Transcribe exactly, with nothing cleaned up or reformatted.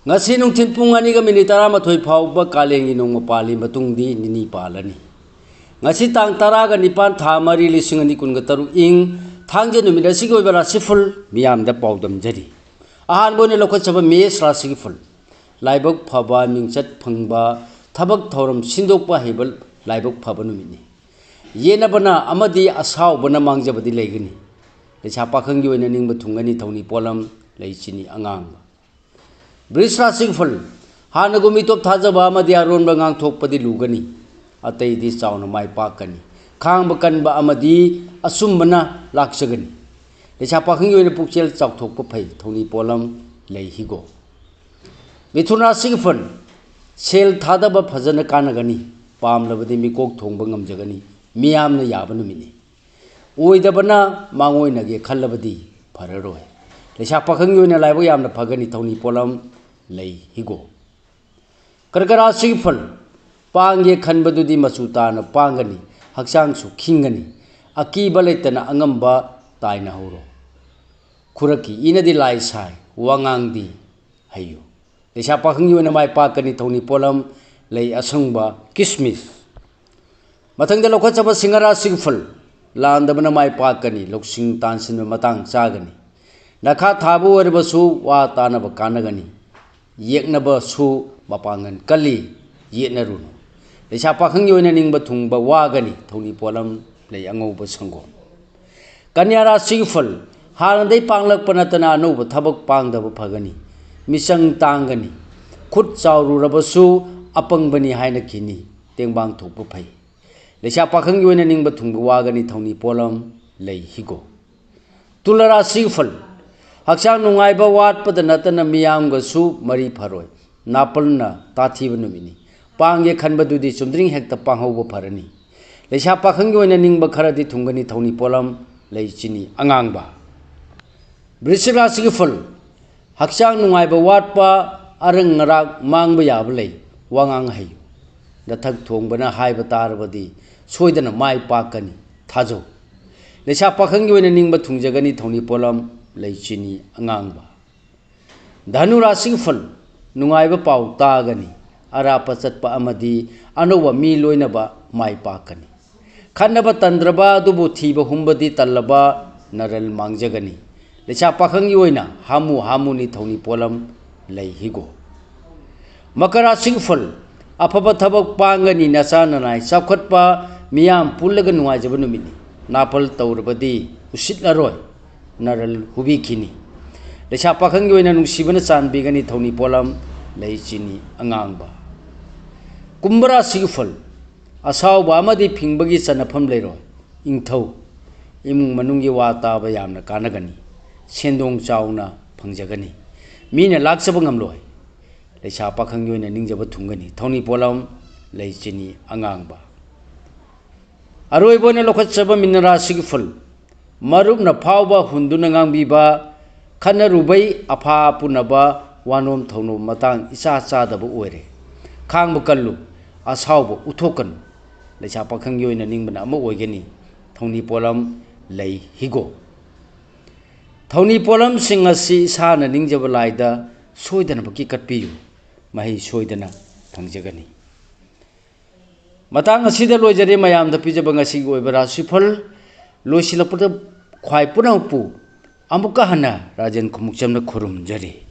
ꯉꯁꯤ ꯅꯨꯡꯊꯤꯜ ꯄꯨꯡ ꯑꯅꯤꯒ ꯃꯤꯅꯤꯠ ꯇꯔꯥꯃꯥꯊꯣꯏ ꯐꯥꯎꯕ ꯀꯥꯂꯦꯟꯒꯤ ꯅꯣꯡꯃ ꯄꯥꯜꯂꯤ, ꯃꯇꯨꯡꯗꯤ ꯅꯤꯅꯤ ꯄꯥꯜꯂꯅꯤ꯫ ꯉꯁꯤ ꯇꯥꯡ ꯇꯔꯥꯒ ꯅꯤꯄꯥꯟ, ꯊꯥ ꯃꯔꯤ, ꯂꯤꯁꯤꯡ ꯑꯅꯤ ꯀꯨꯟꯒ ꯇꯔꯨꯛ, ꯏꯪ ꯊꯥꯡꯖ ꯅꯨꯃꯤꯠ ꯑꯁꯤꯒꯤ ꯑꯣꯏꯕ ꯔꯥꯁꯤꯐꯜ ꯃꯤꯌꯥꯝꯗ ꯄꯥꯎꯗꯝꯖꯔꯤ꯫ ꯑꯍꯥꯟꯕ ꯑꯣꯏꯅ ꯂꯧꯈꯠꯆꯕ ꯃꯦꯁ ꯔꯥꯁꯤꯒꯤ ꯐꯜ꯫ ꯂꯥꯏꯕꯛ ꯐꯕ, ꯃꯤꯡꯆꯠ ꯐꯪꯕ, ꯊꯕꯛ ꯊꯧꯔꯝ ꯁꯤꯟꯗꯣꯛꯄ ꯍꯩꯕ ꯂꯥꯏꯕꯛ ꯐꯕ ꯅꯨꯃꯤꯠꯅꯤ꯫ ꯌꯦꯠꯅꯕꯅ ꯑꯃꯗꯤ ꯑꯁꯥꯎꯕꯅ ꯃꯥꯡꯖꯕꯗꯤ ꯂꯩꯒꯅꯤ꯫ ꯂꯩꯁꯥ ꯄꯥꯈꯪꯒꯤ ꯑꯣꯏꯅ ꯅꯤꯡꯕ ꯊꯨꯡꯒꯅꯤ, ꯊꯧꯅꯤ ꯄꯣꯠꯂꯝ ꯂꯩ ꯆꯤꯅꯤ ꯑꯉꯥꯡꯕ꯫ ꯕ꯭ꯔꯤꯖ ꯔꯥꯁꯤꯒꯤ ꯐꯜ꯫ ꯍꯥꯟꯅꯒꯨꯝ ꯃꯤꯇꯣꯞ ꯊꯥꯖꯕ ꯑꯃꯗꯤ ꯑꯔꯣꯟꯕ ꯉꯥꯡꯊꯣꯛꯄꯗꯤ ꯂꯨꯒꯅꯤ꯫ ꯑꯇꯩꯗꯤ ꯆꯥꯎꯅ ꯃꯥꯏ ꯄꯥꯛꯀꯅꯤ꯫ ꯈꯥꯡꯕ ꯀꯟꯕ ꯑꯃꯗꯤ ꯑꯆꯨꯝꯕꯅ ꯂꯥꯛꯆꯒꯅꯤ꯫ ꯂꯩꯁꯥ ꯄꯥꯈꯪꯒꯤ ꯑꯣꯏꯅ ꯄꯨꯛꯆꯦꯜ ꯆꯥꯎꯊꯣꯛꯄ ꯐꯩ, ꯊꯧꯅꯤ ꯄꯣꯠꯂꯝ ꯂꯩ ꯍꯤꯒꯣꯛ꯫ ꯃꯤꯊꯨꯟ ꯔꯥꯁꯤꯒꯤ ꯐꯜ꯫ ꯁꯦꯜ ꯊꯥꯗꯕ ꯐꯖꯅ ꯀꯥꯟꯅꯒꯅꯤ꯫ ꯄꯥꯝꯂꯕꯗꯤ ꯃꯤꯀꯣꯛ ꯊꯣꯡꯕ ꯉꯝꯖꯒꯅꯤ꯫ ꯃꯤꯌꯥꯝꯅ ꯌꯥꯕ ꯅꯨꯃꯤꯠꯅꯤ꯫ ꯑꯣꯏꯗꯕꯅ ꯃꯥꯡꯑꯣꯏꯅꯒꯦ ꯈꯜꯂꯕꯗꯤ ꯐꯔꯔꯣꯏ꯫ ꯂꯩꯁꯥ ꯄꯥꯈꯪꯒꯤ ꯑꯣꯏꯅ ꯂꯥꯏꯕꯛ ꯌꯥꯝꯅ ꯐꯒꯅꯤ, ꯊꯧꯅꯤ ꯄꯣꯠꯂꯝ ꯂꯩ ꯍꯤꯒꯣꯛ꯫ ꯀꯔꯀ ꯔꯥꯁꯤꯒꯤ ꯐꯜ꯫ ꯄꯥꯡꯒꯦ ꯈꯟꯕꯗꯨꯗꯤ ꯃꯆꯨ ꯇꯥꯅ ꯄꯥꯡꯒꯅꯤ, ꯍꯛꯆꯥꯡꯁꯨ ꯈꯤꯡꯒꯅꯤ꯫ ꯑꯀꯤꯕ ꯂꯩꯇꯅ ꯑꯉꯝꯕ ꯇꯥꯏꯅꯍꯧꯔꯣ꯫ ꯈꯨꯔꯛꯀꯤ ꯏꯅꯗꯤ ꯂꯥꯏ ꯁꯥꯏ, ꯋꯥꯉꯥꯡꯗꯤ ꯍꯩꯌꯨ꯫ ꯂꯩꯁꯥ ꯄꯥꯈꯪꯒꯤ ꯑꯣꯏꯅ ꯃꯥꯏ ꯄꯥꯛꯀꯅꯤ, ꯊꯧꯅꯤ ꯄꯣꯠꯂꯝ ꯂꯩ ꯑꯁꯪꯕ, ꯀꯤꯁꯃꯤꯁ꯫ ꯃꯊꯪꯗ ꯂꯧꯈꯠꯆꯕ ꯁꯤꯡꯍ ꯔꯥꯁꯤꯒꯤ ꯐꯜ꯫ ꯂꯥꯟꯗꯕꯅ ꯃꯥꯏ ꯄꯥꯛꯀꯅꯤ, ꯂꯧꯁꯤꯡ ꯇꯥꯟꯁꯤꯟꯕ ꯃꯇꯥꯡ ꯆꯥꯒꯅꯤ꯫ ꯅꯈꯥ ꯊꯥꯕ ꯑꯣꯏꯔꯕꯁꯨ ꯋꯥ ꯇꯥꯅꯕ ꯀꯥꯟꯅꯒꯅꯤ꯫ ꯌꯦꯛꯅꯕꯁꯨ ꯃꯄꯥꯡꯒꯜ ꯀꯜꯂꯤ, ꯌꯦꯠꯅꯔꯨꯅꯨ꯫ ꯂꯩꯁꯥ ꯄꯥꯈꯪꯒꯤ ꯑꯣꯏꯅ ꯅꯤꯡꯕ ꯊꯨꯡꯕ ꯋꯥꯒꯅꯤ, ꯊꯧꯅꯤ ꯄꯣꯠꯂꯝ ꯂꯩ ꯑꯉꯧꯕ ꯁꯪꯒꯣꯝ꯫ ꯀꯟꯌꯥ ꯔꯥꯁꯤꯒꯤ ꯐꯜ꯫ ꯍꯥꯟꯅꯗꯩ ꯄꯥꯡꯂꯛꯄ ꯅꯠꯇꯅ ꯑꯅꯧꯕ ꯊꯕꯛ ꯄꯥꯡꯗꯕ ꯐꯒꯅꯤ꯫ ꯃꯤꯆꯪ ꯇꯥꯡꯒꯅꯤ꯫ ꯈꯨꯠ ꯆꯥꯎꯔꯨꯔꯕꯁꯨ ꯑꯄꯪꯕꯅꯤ ꯍꯥꯏꯅ ꯈꯤꯅꯤ, ꯇꯦꯡꯕꯥꯡ ꯊꯣꯛꯄ ꯐꯩ꯫ ꯂꯩꯁꯥ ꯄꯥꯈꯪꯒꯤ ꯑꯣꯏꯅ ꯅꯤꯡꯕ ꯊꯨꯡꯕ ꯋꯥꯒꯅꯤ, ꯊꯧꯅꯤ ꯄꯣꯠꯂꯝ ꯂꯩ ꯍꯤꯒꯣꯛ꯫ ꯇꯨꯂꯥ ꯔꯥꯁꯤꯒꯤ ꯐꯜ꯫ ꯍꯛꯆꯥꯡ ꯅꯨꯡꯉꯥꯏꯕ ꯋꯥꯠꯄꯗ ꯅꯠꯇꯅ ꯃꯤꯌꯥꯝꯒꯁꯨ ꯃꯔꯤ ꯐꯔꯣꯏ꯫ ꯅꯥꯄꯜꯅ ꯇꯥꯊꯤꯕ ꯅꯨꯃꯤꯠꯅꯤ꯫ ꯄꯥꯡꯒꯦ ꯈꯟꯕꯗꯨꯗꯤ ꯆꯨꯝꯗ꯭ꯔꯤꯡ ꯍꯦꯛꯇ ꯄꯥꯡꯍꯧꯕ ꯐꯔꯅꯤ꯫ ꯂꯩꯁꯥ ꯄꯥꯈꯪꯒꯤ ꯑꯣꯏꯅ ꯅꯤꯡꯕ ꯈꯔꯗꯤ ꯊꯨꯡꯒꯅꯤ, ꯊꯧꯅꯤ ꯄꯣꯠꯂꯝ ꯂꯩ ꯆꯤꯅꯤ ꯑꯉꯥꯡꯕ꯫ ꯕ꯭ꯔꯤꯁꯤꯛ ꯔꯥꯁꯤꯒꯤ ꯐꯜ꯫ ꯍꯛꯆꯥꯡ ꯅꯨꯡꯉꯥꯏꯕ ꯋꯥꯠꯄ, ꯑꯔꯪ ꯑꯔꯥꯛ ꯃꯥꯡꯕ ꯌꯥꯕ ꯂꯩ꯫ ꯋꯥꯉꯥꯡ ꯍꯩꯌꯨ꯫ ꯅꯊꯛ ꯊꯣꯡꯕꯅ ꯍꯥꯏꯕ ꯇꯥꯔꯕꯗꯤ ꯁꯣꯏꯗꯅ ꯃꯥꯏ ꯄꯥꯛꯀꯅꯤ, ꯊꯥꯖꯧ꯫ ꯂꯩꯁꯥ ꯄꯥꯈꯪꯒꯤ ꯑꯣꯏꯅ ꯅꯤꯡꯕ ꯊꯨꯡꯖꯒꯅꯤ, ꯊꯧꯅꯤ ꯄꯣꯠꯂꯝ ꯂꯩ ꯆꯤꯅꯤ ꯑꯉꯥꯡꯕ꯫ ꯙꯅꯨ ꯔꯥꯁꯤꯒꯤ ꯐꯜ꯫ ꯅꯨꯡꯉꯥꯏꯕ ꯄꯥꯎ ꯇꯥꯒꯅꯤ꯫ ꯑꯔꯥꯞꯄ ꯆꯠꯄ ꯑꯃꯗꯤ ꯑꯅꯧꯕ ꯃꯤ ꯂꯣꯏꯅꯕ ꯃꯥꯏ ꯄꯥꯛꯀꯅꯤ꯫ ꯈꯠꯅꯕ ꯇꯟꯗ꯭ꯔꯕ ꯑꯗꯨꯕꯨ ꯊꯤꯕ ꯍꯨꯝꯕꯗꯤ ꯇꯜꯂꯕ ꯅꯔꯜ ꯃꯥꯡꯖꯒꯅꯤ꯫ ꯂꯩꯁꯥ ꯄꯥꯈꯪꯒꯤ ꯑꯣꯏꯅ ꯍꯥꯃꯨ ꯍꯥꯃꯨꯅꯤ ꯊꯧꯅꯤ ꯄꯣꯠꯂꯝ ꯂꯩ ꯍꯤꯒꯣ꯫ ꯃꯀꯔꯥ ꯁꯤꯒꯨꯐꯜ, ꯑꯐꯕ ꯊꯕꯛ ꯄꯥꯡꯒꯅꯤ, ꯅꯆꯥ ꯅꯅꯥꯏ ꯆꯥꯎꯈꯠꯄ, ꯃꯤꯌꯥꯝ ꯄꯨꯜꯂꯒ ꯅꯨꯡꯉꯥꯏꯖꯕ ꯅꯨꯃꯤꯠꯅꯤ꯫ ꯅꯥꯄꯜ ꯇꯧꯔꯕꯗꯤ ꯎꯁꯤꯠꯂꯔꯣꯏ, ꯅꯔꯜ ꯍꯨꯕꯤꯈꯤꯅꯤ꯫ ꯂꯩꯁꯥ ꯄꯥꯈꯪꯒꯤ ꯑꯣꯏꯅ ꯅꯨꯡꯁꯤꯕꯅ ꯆꯥꯟꯕꯤꯒꯅꯤ ꯊꯧꯅꯤ ꯄꯣꯠꯂꯝ ꯂꯩ ꯆꯤꯅꯤ ꯑꯉꯥꯡꯕ꯫ ꯀꯨꯝꯚ ꯔꯥꯁꯤꯒꯤ ꯐꯜ, ꯑꯁꯥꯎꯕ ꯑꯃꯗꯤ ꯐꯤꯡꯕꯒꯤ ꯆꯟꯅꯐꯝ ꯂꯩꯔꯣꯏ꯫ ꯏꯪꯊꯧ, ꯏꯃꯨꯡ ꯃꯅꯨꯡꯒꯤ ꯋꯥ ꯇꯥꯕ ꯌꯥꯝꯅ ꯀꯥꯟꯅꯒꯅꯤ꯫ ꯁꯦꯟꯗꯣꯡ ꯆꯥꯎꯅ ꯐꯪꯖꯒꯅꯤ꯫ ꯃꯤꯅ ꯂꯥꯛꯆꯕ ꯉꯝꯂꯣꯏ꯫ ꯂꯩꯁꯥ ꯄꯥꯈꯪꯒꯤ ꯑꯣꯏꯅ ꯅꯤꯡꯖꯕ ꯊꯨꯡꯒꯅꯤ꯫ ꯊꯧꯅꯤ ꯄꯣꯠꯂꯝ ꯂꯩ ꯆꯤꯅꯤ ꯑꯉꯥꯡꯕ꯫ ꯑꯔꯣꯏꯕ ꯑꯣꯏꯅ ꯂꯧꯈꯠꯆꯕ ꯃꯤꯅ ꯔꯥꯁꯤꯒꯤ ꯐꯨꯜ, ꯃꯔꯨꯞꯅ ꯐꯥꯎꯕ ꯍꯨꯟꯗꯨꯅ ꯉꯥꯡꯕꯤꯕ, ꯈꯠꯅꯔꯨꯕꯩ ꯑꯐꯥ ꯄꯨꯅꯕ ꯋꯥꯅꯣꯝ ꯊꯧꯅꯣꯝ ꯃꯇꯥꯡ ꯏꯆꯥ ꯆꯥꯗꯕ ꯑꯣꯏꯔꯦ꯫ ꯈꯥꯡꯕ ꯀꯜꯂꯨ, ꯑꯁꯥꯎꯕ ꯎꯠꯊꯣꯛꯀꯅꯨ꯫ ꯂꯩꯁꯥ ꯄꯥꯈꯪꯒꯤ ꯑꯣꯏꯅ ꯅꯤꯡꯕꯅ ꯑꯃ ꯑꯣꯏꯒꯅꯤ꯫ ꯊꯧꯅꯤ ꯄꯣꯠꯂꯝ ꯂꯩ ꯍꯤꯒꯣꯛ꯫ ꯊꯧꯅꯤ ꯄꯣꯠꯂꯝꯁꯤꯡ ꯑꯁꯤ ꯏꯁꯥꯅ ꯅꯤꯡꯖꯕ ꯂꯥꯏꯗ ꯁꯣꯏꯗꯅꯃꯛꯀꯤ ꯀꯠꯄꯤꯌꯨ꯫ ꯃꯍꯩ ꯁꯣꯏꯗꯅ ꯐꯪꯖꯒꯅꯤ꯫ ꯃꯇꯥꯡ ꯑꯁꯤꯗ ꯂꯣꯏꯖꯔꯦ ꯃꯌꯥꯝꯗ ꯄꯤꯖꯕ ꯉꯁꯤꯒꯤ ꯑꯣꯏꯕ ꯔꯥꯁꯤꯐꯜ꯫ ꯂꯣꯏꯁꯤꯜꯂꯛꯄꯗ ꯈ꯭ꯋꯥꯏ ꯄꯨꯝꯅꯃꯛꯄꯨ ꯑꯃꯨꯛꯀ ꯍꯟꯅ ꯔꯥꯖꯦꯟ ꯈꯨꯃꯨꯛꯆꯝꯅ ꯈꯨꯔꯨꯝꯖꯔꯤ꯫